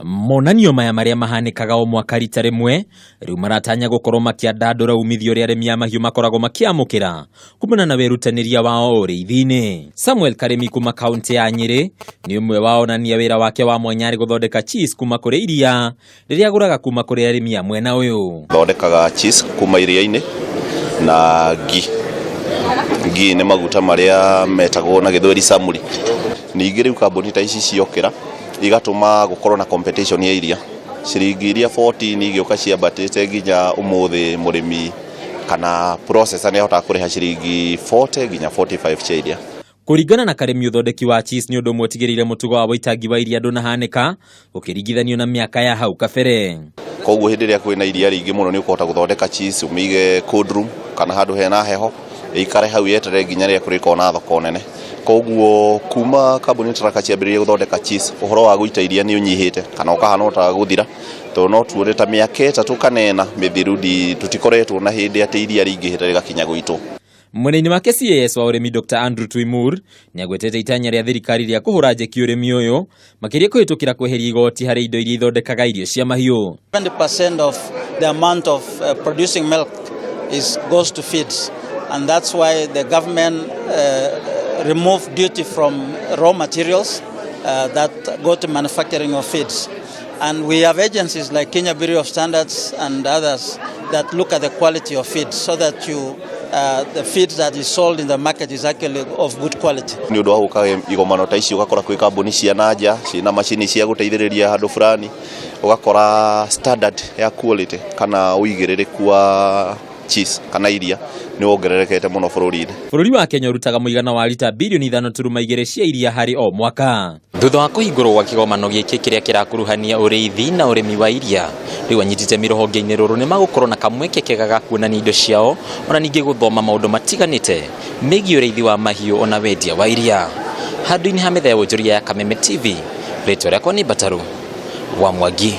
Monanio maya marĩa mahanĩkaga o mwaka rita rĩmwe rĩu maratanya gũkorwo makĩandandũra umithio ũrĩa arĩmi a mahiũ makoragwo makĩamũkĩra kumana na wĩrutanĩria wao ũrĩithi-inĩ. Samuel Karĩmi kuma kaũntĩ ya Nyĩrĩ nĩ ũmwe wa onania wĩra wake wa mwanya arĩ gũthondeka cheese kuma kũrĩ iria rĩrĩa agũraga kuma kũrĩ arĩmi a mwena ũyũ. Thondekaga cheese kuma iria-inĩ na ghee. Ghee nĩ maguta marĩa metagwo na gĩthweri samli. Ningĩ rĩu kambuni ta ici ciokĩra igatũma gũkorwo na competition ya iria. Ciringi iria 14 igĩũka ciambatĩte nginya ũmũthĩ mũrĩmi kana processor nĩ ahotaga kũrĩha ciringi 40 nginya 45 cia iria. Kũringana na Karĩmi, ũthondeki wa cheese nĩ ũndũ ũmwe ũtigĩrĩire mũtugo wa wũitangi wa iria ndũnahanĩka ũkĩringithanio na mĩaka ya hau kabere. Koguo hĩndĩ ĩrĩa kwĩna iria rĩingĩ mũno nĩ ũkũhota gũthondeka cheese, ũmĩige cold room kana handũ hena heho, ĩikare hau yeterere nginya rĩrĩa kũrĩkorwo na thoko nene. Koguo kuma kambuni Traka ciambĩrĩrie gũthondeka cheese, ũhoro wa gũita iria nĩ ũnyihĩte kana ũkahana ota gũthira, tondũ no tuone ta mĩaka 3 kana 4 mĩthiru tũtikoretwo na hĩndĩ atĩ iria rĩingĩhĩte rĩgakinya gwitũ. Mwena-inĩ wake, CAS wa ũrĩmi Dr Andrew Tuimur nĩagwetete itanya rĩa thirikari rĩa kũhũra njeki ũrĩmi ũyũ, makĩria kũhĩtũkĩra kweheria igoti harĩ indo iria ithondekaga irio cia mahiũ. 70% of the amount of producing milk goes to feeds, and that's why the government removed duty from raw materials that go to manufacturing of feeds. And we have agencies like Kenya Bureau of Standards and others that look at the quality of feeds so that the feed that is sold in the market is actually of good quality. Nĩ ũndũ wa gũka igomano ta ici, ũgakora kwĩ kambuni cia nanja ciĩna macini cia gũteithĩrĩria handũ fulani, ũgakora standard ya quality kana ũigĩrĩrĩku wa cheese kana iria nĩ wongererekete mũno bũrũri-inĩ. Bũrũri wa Kenya ũrutaga mũigana wa rita bilioni 5.2 cia iria harĩ o mwaka. Thutha wa kũhingũrwo gwa kĩgomano gĩkĩ kĩrĩa kĩrakuruhania ũrĩithi na ũrĩmi wa iria, rĩu anyiti itemi rũhonge-inĩ rũrũ nĩ magũkorwo na kamweke kega ga kuonania indo ciao, ona ningĩ gũthoma maũndũ matiganĩte megiĩ ũrĩithi wa mahiũ ona wendia wa iria. Handũ-inĩ ha metha ya wonjoria ya Kameme TV, rĩtwa rĩakwa nĩ Mbataru wa Mwangi.